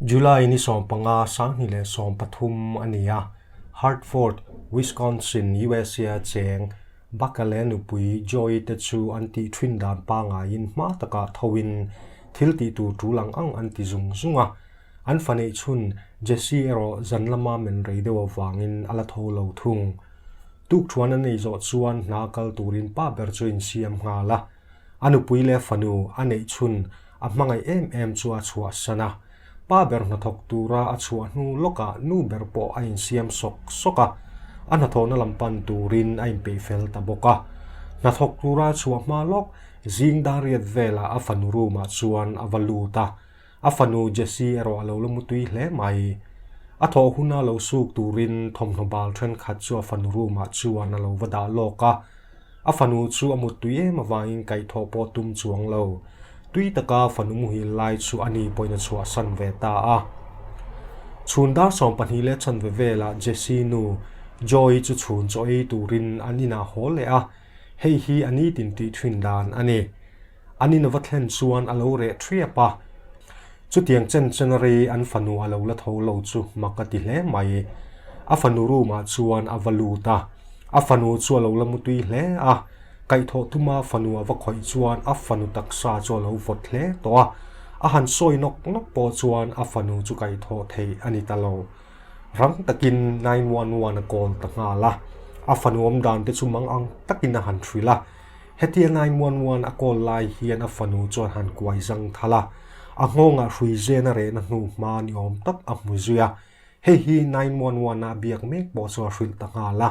July ni 15 2013 a ni a, Hartford, Wisconsin, USA-a cheng Buck-a leh nupui Joy te chu an tih thin dan pangaiin hma takah thoin thil tih tur tul ang ang an ti zung zung a. An fa neih chhun Jesse erawh zan lama men rei deuh avangin a la tho lo thung. Tukthuan a nei zawh chuan hna kal turin pa ber chu a insiam nghal a. A nupui leh fanu a neih chhun a hmangaih em em chu a chhuahsan a. Pa ber hnathawk tura a chhuah hnu lawkah nu ber pawh a insiam sawk sawk a, a hnathawhna lam pan turin a inpeih fel ta bawk a. Hnathawk tura a chhuah hma lawk zing dar riat velah a fanu room ah chuan a va lut a. A fanu Jessie erawh a lo la mutui hle mai. A thawh huna lo suk turin thawmhnaw bal thenkhat chu a fanu room ah chuan a lo va dah lawk a. A fanu chu a muttui em avangin kaihthawh pawh tum chuang lo. Tui taka fanu muhil lai chu a ni pawhin a chhuahsan ve ta a. Chhun dar 12 leh chanve velah Jessie nu Joy chu chhun chaw ei turin an inah haw leh a, hei hi a nitin tih thin dan a ni. An in va thlen chuan a lo reh thiap a, chutiang chen chen rei an fanu a lo la tho lo chu mak a ti hle mai. A fanu room ah chuan a va lut a, a fanu chu a lo la mutui hle a, kaihthawh tuma fanu a va khawih chuan a fanu taksa chu a lo vawt hle tawh a, a han sawi nawk nawk pawh chuan a fanu chu kaihthawh theih a ni ta lo. Rang takin 911 a call ta nghal a, a fanu awmdan te chu mang ang takin a han hrilh a. Hetia 911 a call lai hian a fanu chuan han kuai zang thal a, a nghawngah hrui zen a rehna hnu hma ni awm tak a hmu zui a. Hei hi 911 a biak mek pawh chu a hrilh ta nghal a.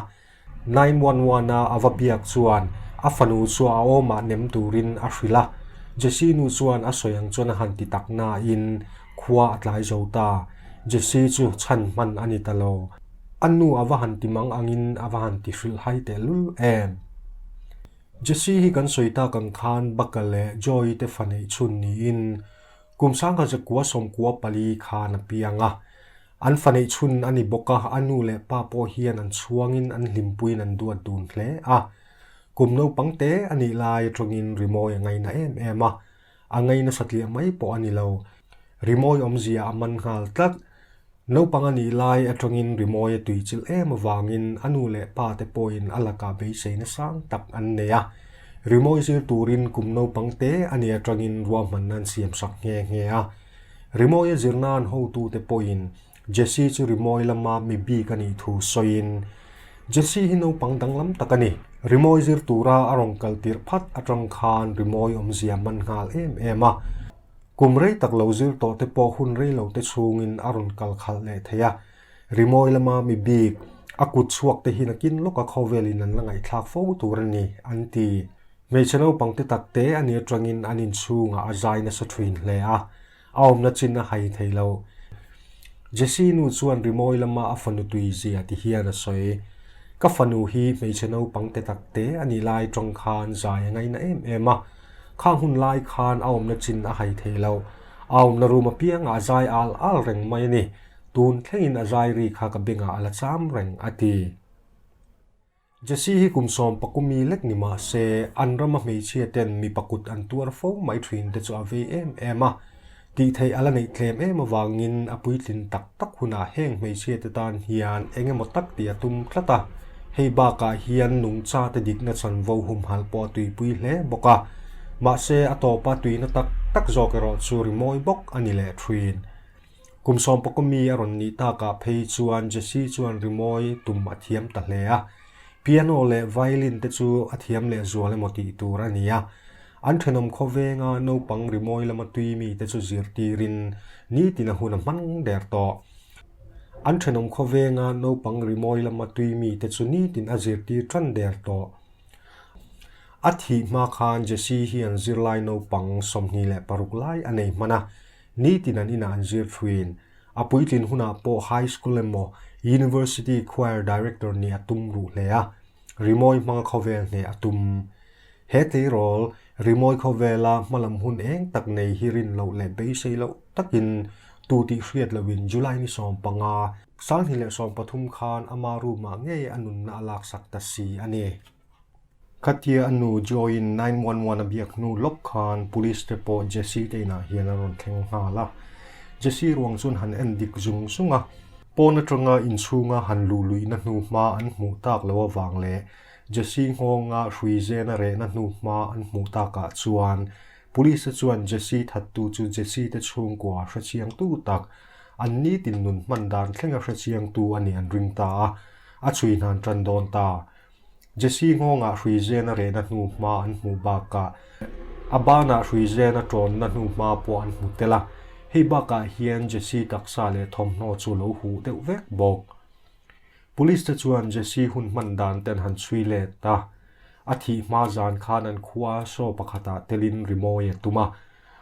911 a a va biak chuan a fanu chu a awmah nem turin a hrilh a. Jessie nu chuan a sawi ang chuan a han ti tak nain khua a tlai zo ta. Jessie chu chhan hman a ni ta lo. A nu a va han ti mang angin a va han ti hrilh hai tehlul em. Jesse hi kan sawi tak ang khan Buck-a leh Joy te fa neih chhun niin kum 1994 khan a piang a. An fa neih chhun a ni bawk a, a nu leh pa pawh hian an chhuangin an hlimpuiin an duat dun hle a. Kum naupang te a nih lai atangin rimawi a ngaina em em a, a ngaina satliah mai pawh a ni lo. Rimawi awmzia a man nghal tlat. Naupang a nih lai atangin rimawi a tuichilh em avangin a nu leh pa te pawhin a lakah beiseina sang tak an nei a. Rimawi zir turin kum naupang te a nih atangin ruahmanna an siamsak nghe nghe a. Rimawi a zirna an hotute pawhin Jesse chu rimawi lama mi bik a nih thu sawiin, Jesse hi naupang danglam tak a ni. Rimawi zir tura a rawn kal tirh phat atang khan rimawi awmzia man nghal em em a. Kum rei tak lo zir tawh te pawh hun rei lo te chhungin a rawn kal khalh leh thei a. Rimawi lama mi bik, a kut chhuak te hi nakin lawka khawvelin an la ngaihthlak fo tur a ni, an ti. Hmeichhe naupang te tak te a nih atangin an inchhungah a zai nasa thin hle a, a awmna chin a hai thei lo. Jesse nu chuan rimawi lama a fanu tui zia ti hian a sawi. Ka fanu hi hmeichhe naupang te tak te a nih lai tang khan zai a ngaina em em a, khang hun lai khan a awmna chin a hai thei lo. A awmna room apiangah a zai al al reng mai a ni. Tun thlengin a zai ri kha ka bengah a la cham reng, a ti. Jesse hi kum 13 lek ni mah se, an rama hmeichhia ten mipa kut an tuar fo mai thin te chu a vei em em a. Tih theih a la neih tlem em avangin a puitlin tak tak hunah heng hmeichhia te tan hian eng emaw tak tih a tum tlat a. Hei bakah hian nungcha te dikna chanvo humhalh pawh a tuipui hle bawk a. Mahse, a tawpa tuina tak tak zawk erawh chu rimawi bawk a ni leh thin. Kum 11 mi a rawn nih takah phei chuan Jesse chuan rimawi tum a thiam ta hle a. Piano leh violin te chu a thiam leh zual emaw tih tur a ni a. An thenawm khawvenga naupang rimawi lama tui mite chu zirtirin nitin a hun a hmang der tawh. An thenawm khawvenga naupang rimawi lama tui mite chu nitin a zirtir tan der tawh. A thih hma khan Jesse hian zirlai naupang 26 lai a nei hman a. Nitin an inah an zir thuin, a puitlin hunah pawh High School emaw University Choir Director nih a tum ruh hle a, rimawi hmanga khawvel hneh a tum. He tleirawl, rimawi khawvela hmalam hun eng tak nei hi rin loh leh beisei loh takin tu tih hriat lohin July ni 15, 2013 khan ama room-ah ngei a nunna a laksak ta si a ni. Khatia a nu Joy-in 911 a biak hnu lawk khan Police te pawh Jesse te inah hian a rawn thleng nghal a. Jesse ruang chuan han en dik zung zung a. Pawn atanga inchhunga han luh luihna hnu hma an hmuh tak loh avang leh Jesse nghawnga hrui zena rehna hnu hma an hmuh takah chuan Police-te chuan Jesse thattu chu Jesse te chhungkua hrechiangtu tak, an nitin nun hman dan thlenga hrechiangtu a nih an ring ta a, a chhui hnan tan dawn ta. Jesse nghawngah hrui zena rehna hnu hma an hmuh bakah a banah hrui zena tawnna hnu hma pawh an hmu tel a, hei bakah hian Jesse taksa leh thawmhnaw chu lo huh deuh vek bawk. Police te chuan Jesse hun hman dan te an han chhui let a, a thih hma zan khan an khua show pakhatah telin rimawi a tum a.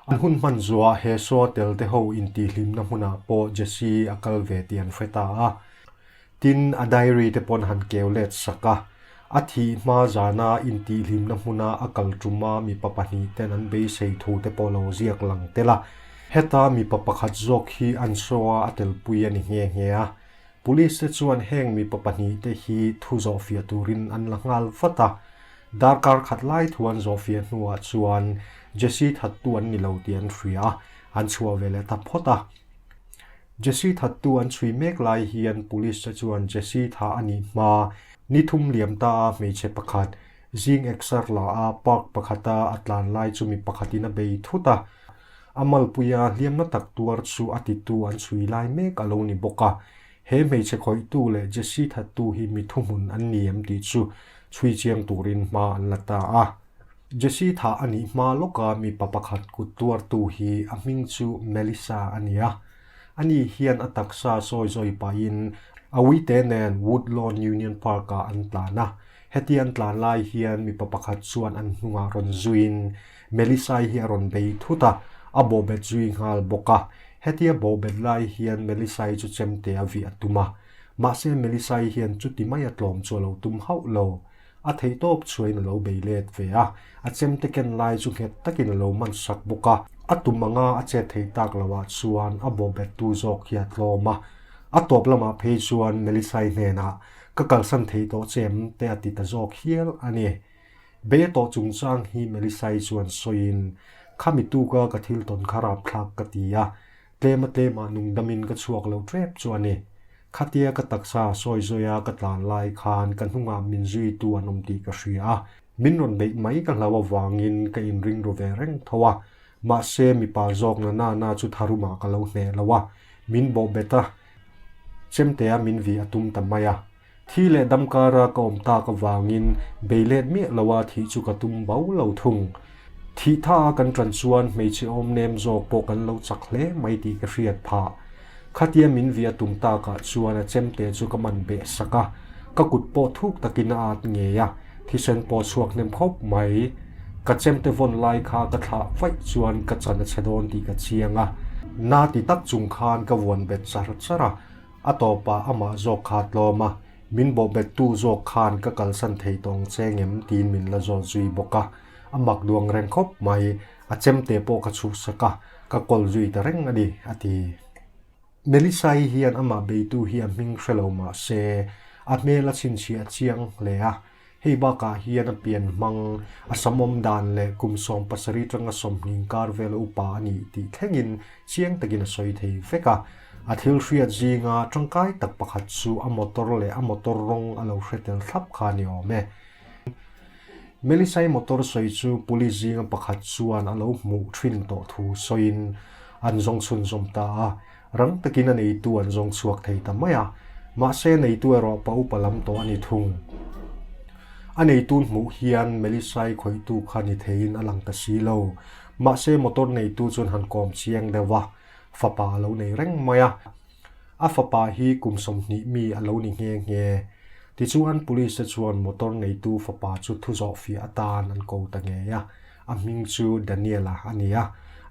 An hun hman zuah he show tel te ho intihhlimna hmunah pawh Jesse a kal ve tih an hre ta a. Tin, a diary te pawn han keu let sak a. A thih hma zana intihhlimna hmuna a kal tuma mipa pahnih ten an beisei thu te pawh lo ziak lang tel a. Heta mipa pakhat zawk hi an show a a telpui a ni nghe nghe a. Police te chuan heng mipa pahnih te hi thu zawhfiah turin an la nghal vat a. Darkar khat lai thu an zawhfiah hnuah chuan Jesse thattu an ni lo tih an hria a, an chhuah ve leh ta phawt a. Jesse thattu an chhui mek lai hian Police te chuan Jesse tha a nih hma ni thum liam ta a hmeichhe pakhat zing exer la a park pakhata a tlan lai chu mi pakhatin a bei thut a. A malpuia hliamna tak tuar chu a titu an chhui lai mek a lo ni bawk a. He hmeichhe khawihtu leh Jesse thattu hi mi thuhmun an ni em tih chu chhui chiang turin hma an la ta a. Jesse thah a nih hma lawka mipa pakhat kut tuartu hi a hming chu Melissa a ni a. Ani hian a taksa sawi zawi pahin a uite nen Woodlawn Union Park-ah an tlan a. Heti an tlan lai hian mipa pakhat chuan an hnungah rawn zuiin Melissa-i hi a rawn bei thut a, a bawhbet zui nghal bawk a. Heti a bawhbet lai hian Melissa-i chu chemte a vih a tum a. Mahse Melissa-i hian chuti mai a tlawm chu a lo tum hauh lo. A theihtawp chhuain a lo bei let ve a, a chemte ken lai chu nghet takin a lo man sak bawk a. A tum anga a chet theih tak loah chuan a bawhbettu zawk hi a tlawm a. A tawp lamah phei chuan Melissa-i hnenah, Ka kalsan thei tawh che em? te a ti ta zawk hial a ni. Bei a tawh chungchang hi Melissa-i chuan sawiin, Khami tuka ka thil tawn kha rapthlak ka ti a, Tlema tlemah nungdamin ka chhuak lo tep chu a ni. Khatia ka taksa sawi zawia ka tlan lai khan ka hnungah min zuitu an awm tih ka hria a, min rawn beih mai ka hlau avangin ka inring ru ve reng tho a. Mahse mipa zawk na nana chu tharumah ka lo hneh lo a, min bawh bet a, chemtea min vih a tum ta mai a. Thi leh dam kara ka awm tak avangin bei let miah loa thih chu ka tum bo lo thung. Thih tha a kan ṭan chuan hmeichhe awm nem zawk pawh kan lo chak hle mai tih ka hriat phah. Khatia min via tum takah chuan a chemte chu ka man beh sak a, ka kut pawh thuk takin a at ngei a, thisen pawh chhuak hnem khawp mai. Ka chemte vawn lai kha ka thlah vaih chuan ka chan a chhe dawn tih ka chiang a. Na ti tak chung khan ka vuan bet char char a. A tawpah amah zawk kha tlawm a, min bawhbettu zawk khan ka kalsan thei tawng che ngem tiin min la zawt zui bawk a. A mak duang reng khawp mai, a chemte pawh ka chhuhsak a, ka kawl zui ta reng a ni, a ti. Melissa-i hian amah beitu hi a hming hre lo mah se, a hmel a chhinchhiah chiang hle a, Hei bakah hian a pian hmang, a samawm dan leh kum 70 tanga 20 kar vela upa a nih tih thlengin chiang takin a sawi thei vek a. A thil hriat zinga tangkai tak pakhat chu a motor leh a motor rawng a lo hre tel thlap kha a ni awm e. Melisai motor sawi chu police zinga pakhat chuan a lo hmuh thin tawh thu sawiin an zawng chhunzawm ta a. Rang takin a neitu an zawng chhuak thei ta mai a, mahse neitu erawh pa upa lam tawh a ni thung. A neitun hmuh hian Melissa-i khawihtu kha ni theiin a lang ta si lo. Mahse motor neitu chuan han kawm chiang deuh a, fapa a lo nei reng mai a. A fapa hi kum 20 mi a lo ni nghe nghe. Tichuan police te chuan motor neitu fapa chu thu zawh fiah atan an ko ta ngei a. A hming chu Daniel-a a ni a.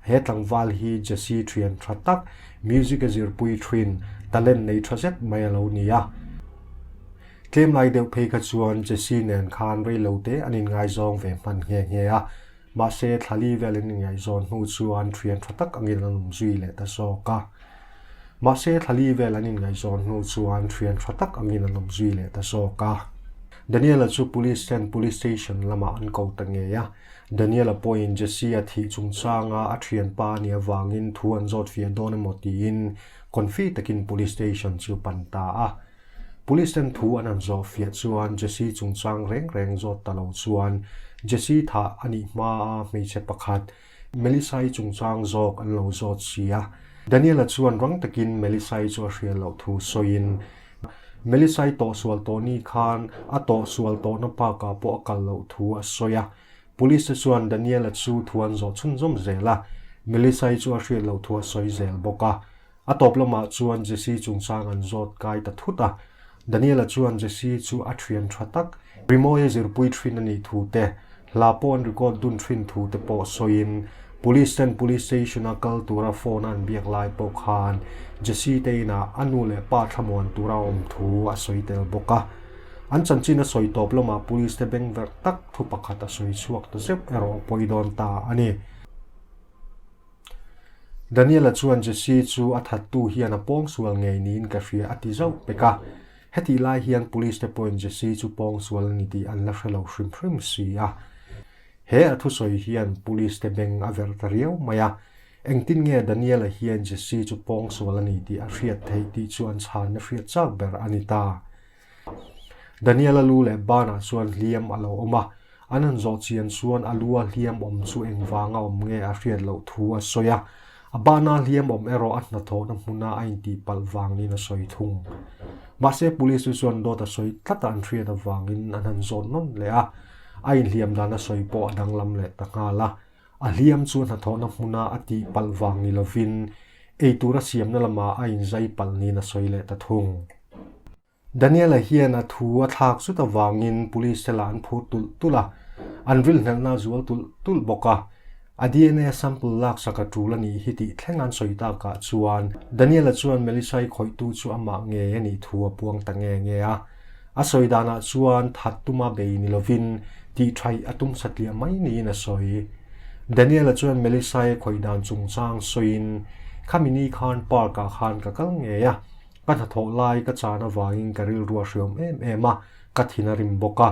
He tlangval hi Jesse thian tha tak, music a zirpui thin, talent nei tha zet mai a lo ni a. Tlem lai deuh phei kha chuan Jesse nen khan rei lo te an inngaizawng ve hman nghe nghe a. Mahse, thla li vel an inngaihzawn hnu chuan thian tha tak angin an awm zui leh ta zawk a. Mahse, thla li vel an inngaihzawn hnu chuan thian tha tak angin an awm zui leh ta zawk a. Daniel-a chu Police ten Police Station lamah an ko ta ngei a. Daniel-a pawhin Jesse-a thih chungchanga a thianpa a nih avangin thu an zawt fiah dawn emaw tiin confi takin Police Station chu pan ta a. Police ten thu an han zawh fiah chuan Jesse chungchang reng reng zawt ta lo chuan Jesse thah a nih hmaa hmeichhe pakhat Melissa-i chungchang zawk an lo zawt si a. Daniel-a chuan rang takin Melissa-i chu a hriat loh thu sawiin, Melissa-i tawhsual tawh ni khan a tawhsual tawhna park-ah pawh a kal loh thu a sawi a. Police-te chuan Daniel-a chu thu an zawh chhunzawm zel a, Melissa-i chu a hriat loh thu a sawi zel bawk a. A tawp lamah chuan Jesse chungchang an zawt kai ta thut a. Daniela chuan Jesse chu a thian tha tak, Rimawia zirpui thin a nih thu te, hla pawh an record dun thin thu te pawh sawiin Police ten Police Station a kal tura phone a an biak lai pawh khan Jesse te inah a nu leh pa thlamuan tura a awm thu a sawi tel bawk a. An chanchin a sawi tawp lamah Police te bengverh tak thu pakhat a sawi chhuak ta zeuh erawh a pawi dawn ta a ni. Daniela chuan Jesse chu a thattu hian a pawngsual ngei niin ka hria a ti zauh pek a. Hetih lai hian police te pawhin Jesse chu pawngsual a ni tih an la hre lo hrim hrim si a. He a thusawi hian police te beng a verh ta riau mai a. Engtin nge Daniela hian Jesse chu pawngsual a ni tih a hriat theih tih chu an chhanna hriat chak ber a ni ta. Daniela lu leh banah chuan hliam a lo awm a, an han zawh chian chuan a lua hliam awm chu engvanga awm nge a hriat loh thu a sawi a, a bana hliam awm erawh a hnathawhna hmuna a intihpalh vangin a sawi thung. Mahse police chu chuan dawt a sawi tlat a an hriat avangin an han zawt nawn leh a, a inhliam dan a sawi pawh a danglam leh ta nghal a, a hliam chu hnathawhna hmuna a tihpalh vang ni lovin eitur a siamna lamah a inzai palh niin a sawi leh ta thung. Daniela hian a thu a thlak zut avangin police te lah an phur tulh tulh a, an rilhnelhna a zual tulh tulh bawk a. A DNA sample laksak a tul a nih hi tih thleng an sawi takah chuan Daniela chuan Melissa-i khawihtu chu amah ngei a nih thu a puang ta nge nge a. A sawi danah chuan that tuma bei ni lovin tihṭhaih a tum satliah mai niin a sawi. Daniela chuan Melissa-i khawih dan chungchang sawiin, Khami ni khan park-ah khan ka kal ngei a, Ka hnathawh lai ka chan avangin ka rilru a hriawm em em a, ka thin a rim bawk a.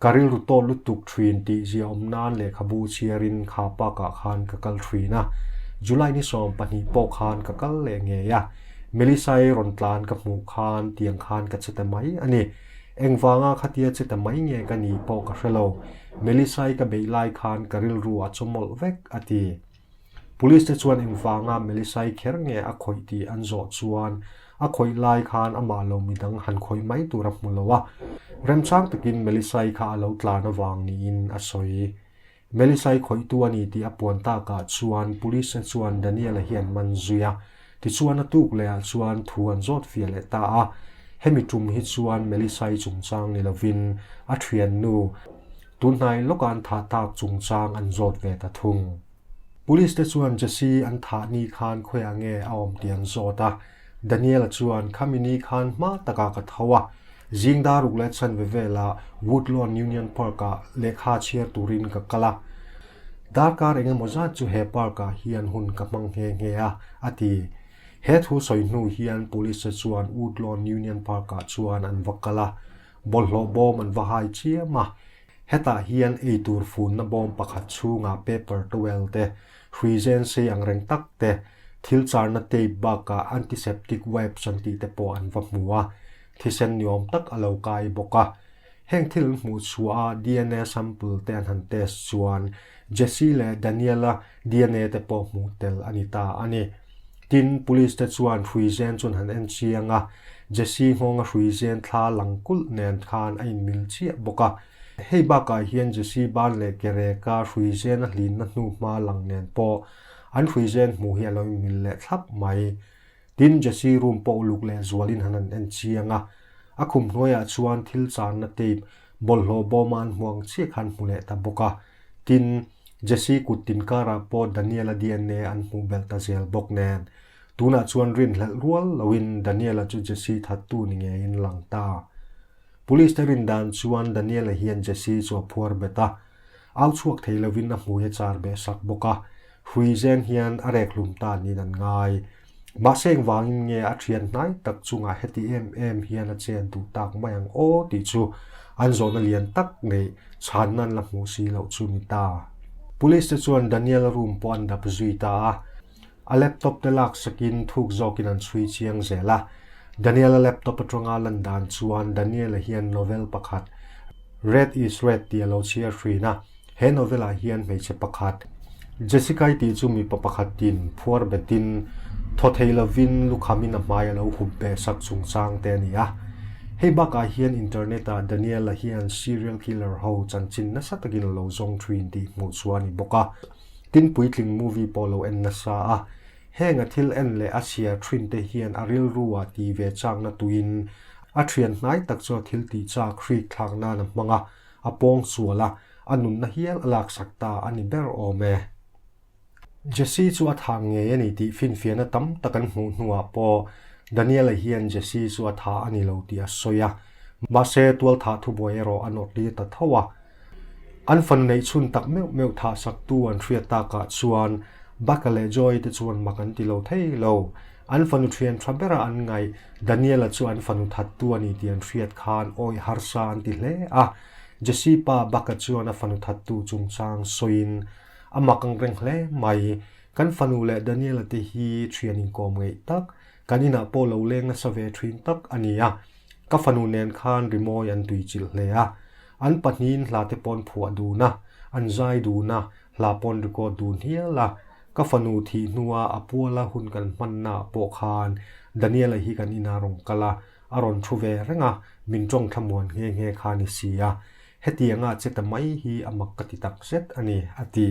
Ka rilru tawt lutuk thin tih ziaawm nan lehkhabu chhiarin kha park-ah khan ka kal thin a. July ni 20 pawh khan ka kal leh ngei a. Melissa-i rawn tlan ka hmuh khan tiang khan ka che ta mai a ni. Engvanga khatia che ta mai nge ka nih pawh ka hre lo. Melissa-i ka beih lai khan ka rilru a chawmawlh vek, a ti. Police te chuan engvanga Melissa-i kher nge a khawih tih an zawh chuan a khawih lai khan amah lo midang han khawih mai tur a hmu lo a, remchang takin Melissa-i kha a lo tlan avang niin a sawi. Melissa-i khawihtu a ni tih a puan takah chuan Police te chuan Daniel-a hi an man zui a, tichuan a tuk lehah chuan thu an zawt fiah leh ta a, hemi tum hi chuan Melissa-i chungchang ni lovin a thiannu, Tunhnai lawka an thah tak chungchang an zawt ve ta thung. Police te chuan Jesse an thah ni khan khawiah nge a awm tih an zawt a, Daniel-a chuan khami ni khan hma takah ka tho a, zing dar ruk leh chanve velah Woodlawn Union Park-ah lehkha chhiar turin ka kal a. Darkar engemaw zat chu he park-ah hian hun ka hmang nghe nghe a, a ti. He thu sawi hnu hian Police te chuan Woodlawn Union Park-ah chuan an va kal a, Bawlhhlawh bawm an va hai chiam a, hetah hian eitur funna bawm pakhat chhungah paper towel te, hrui zen sei ang reng tak te, thil charna tape bakah antiseptic wipes an tih te pawh an va hmu a, thisen ni awm tak a lo kai bawk a. Heng thil an hmuh chhuah a DNA sample te an han test chuan Jesse leh Daniel-a DNA te pawh hmuh tel a ni ta a ni. Tin, police te chuan hrui zen chu an han en chiang a, Jesse nghawnga hrui zen thla lang kulh nen khan a inmil chiah bawk a. Hei bakah hian Jesse ban leh ke reka hrui zen a hlinna hnu hma lang nen pawh an hrui zen hmuh hi a lo inmil leh thlap mai. Tin, Jesse room pawh uluk leh zualin han han en chiang a, a khum hnuaiah chuan thil charna tape bawlhhlawh bawma an hmuh ang chiah khan hmu leh ta bawk a. Tin, Jesse kut tin karah pawh Daniel-a DNA an hmuh belh ta zel bawk nen, tunah chuan rinhlelh rual loin Daniel-a chu Jesse thattu ni ngeiin lang ta. Police te rin dan chuan Daniel-a hian Jesse chu a phuar bet a, au chhuak thei loin a hmui a char beh sak bawk a, hrui zen hian a rek hlum ta niin an ngai. Mahse engvangin nge a thian hnai tak chungah heti em em hian a chet duh tak mai ang aw tih chu An zawhna lian tak neih chhanna an la hmuh si loh chu ni ta. Police te chuan Daniel-a room pawh an dap zui ta a. A laptop te lak sakin thuk zawkin an chhui chiang zel a. Daniel-a laptop atanga lan dan chuan Daniel-a hian novel pakhat Red is Red tih a lo chhiar hrin a. He novel-ah hian hmeichhe pakhat, Jessica-i tih chu mipa pakhatin phuar betin, thaw thei lovin lukhamin a hmai a lo hup beh sak chungchang te a ni a. Hei bakah hian internet-ah Daniel-a hian serial killer ho chanchin nasa takin a lo zawng thin tih hmuh chu a ni bawk a. Tin puitling movie pawh lo en nasa a. Heng a thil en leh a chhiar thin te hian a rilru-ah ti ve chakna tuin a thian hnai tak chu a thil tih chak hrik thlak nan a hmang a. A pawng sual a, a nunna hial a laksak ta a ni ber awm e. Jesse chu a thah ngei a ni tih finfiahna tam tak an hmuh hnuah pawh Daniel-a hian Jesse chu a thah a ni lo tih a sawi a, mahse tualthah thubuai erawh a nawt lir ta tho a. An fanu neih chhun tak meuh meuh thah saktu an hriat takah chuan Buck-a leh Joy te chuan mak an ti lo thei lo. An fanu thian tha bera an ngaih Daniel-a chu an fanu thattu a ni tih an hriat khan awih harsa an ti hle a. Jesse pa Buck-a chuan a fanu thattu chungchang sawiin a mak ang reng hle mai. Kan fanu leh Daniel-a te hi thian inkawm ngeih tak, kan inah pawh lo leng nasa ve thin tak a ni a. Ka fanu nen khan rimawi an tuichilh hle a. An pahnihin hla te pawn phuah dun a, an zai dun a, hla pawn record dun hial a. Ka fanu thih hnua a puala hun kan hmannaah pawh khan Daniel-a hi kan inah rawn kal a, a rawn thu ve reng a, min tawng thlamuan nghe nghe kha a ni si a. Hetianga che ta mai hi a mak ka ti tak zet a ni, a ti.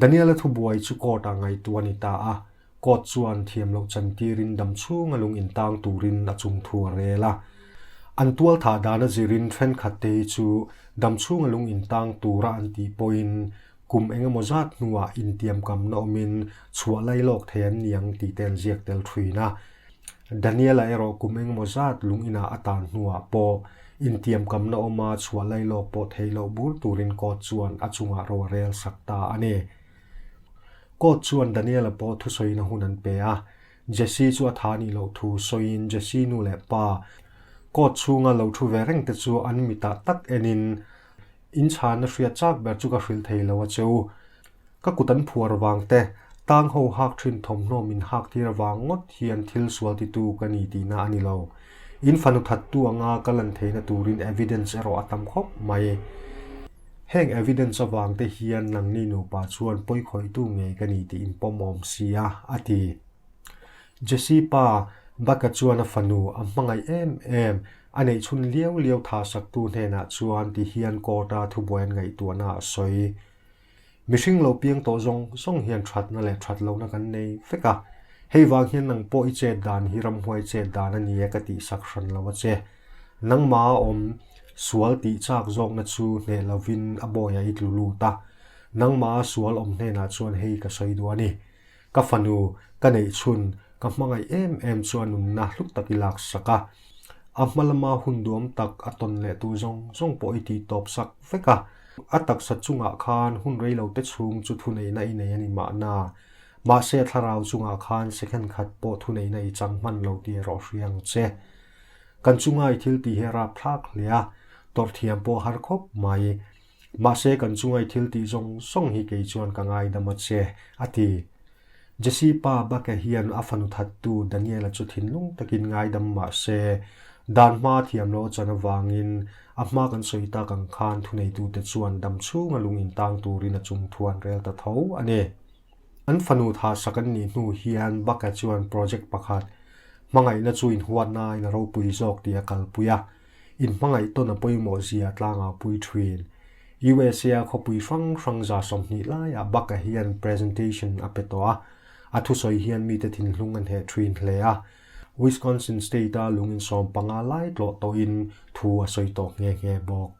Daniel-a thubuai chu court-ah ngaihtuah a ni ta a, court chuan thiam loh chantirin dam chhunga lung intang turin a chung thu a rel a. An tual thah dana zirin thenkhat te hi chu dam chhunga lung intang tura an tih pawhin kum eng emaw zat hnuah intiamkamna awmin chhuah lai lawk thei an ni ang tih te an ziak tel thin a. Daniel-a erawh kum eng emaw zat lung inah a tan hnuah pawh intiamkamna awma chhuah lai lawk pawh theih loh bur turin court chuan a chungah ro a rel sak ta a ni. Court chuan Daniel-a pawh thusawina hun an pe a, Jesse chu a tha nih loh thu sawiin Jesse nu leh pa court chhunga lo thu ve reng te chu an mitah tak enin In chhana hriat chak ber chu ka hrilh thei lo a che u. Ka kut an phuar vang te, tang ho hak thin thawmhnaw min hak tir avang ngawt hian thil sual titu ka ni tihna a ni lo. In fanu thattu anga ka lan theihna turin evidence erawh a tam khawp mai. Heng evidence avang te hian nangni nupa chuan pawikhawihtu ngei ka ni tih in pawm awm si a, a ti. Jesse pa, Buck-a chuan a fanu a hmangaih em em, A neih chhun liau liau tha saktu hnenah chuan ti hian court-a thubuai an ngaihtuahna a sawi. Mihring lo piang tawh zawng zawng hian thatna leh that lohna kan nei vek a. Hei vang hian nang pawh i chet dan hi ramhuai chet dan a ni e ka tih sak hran lo a che. Nangmah a awm sual tih chak zawkna chu hneh lovin a bawiah i tlu lut a. Nangmah a sual awm hnenah chuan hei ka sawi duh a ni. Ka fanu, ka neih chhun, ka hmangaih em em chu a nunna hlut tak i lak sak a. A hma lama hun duam tak a tawn leh tu zawng zawng pawh i tih tawp sak vek a. A taksa chungah khan hun rei lo te chhung chu thuneihna i nei a ni mahna. Mahse a thlarau chungah khan second khat pawh thuneihna i chang hman lo tih erawh hria ang che. Kan chunga i thil tih hi a rapthlak hle a, tawrh thiam pawh a har khawp mai. Mahse kan chunga i thil tih zawng zawng hi kei chuan ka ngaidam a che, a ti. Jesse pa Buck-a hian a fanu thattu Daniel-a chu thinlung takin ngaidam mah se, dan hma thiam lo a chan avangin a hma kan sawi tak ang khan thuneitute chuan dam chhunga lung intang turin a chung thu an rel ta tho a ni. An fanu thahsak an nih hnu hian Buck-a chuan project pakhat, hmangaihna chu inhuatnain a ropui zawk tih a kalpui a. Inhmangaih tawn a pawimawh zia tlangah pui thin. USA a khawpui hrang hrang 20 laiah Buck-a hian presentation a pe tawh a, a thusawi hian mite thinhlung a hneh thin hle a. Wisconsin state-a lung insawm panga lai tlawh tawhin thu a sawi tawh nghe nghe bawk.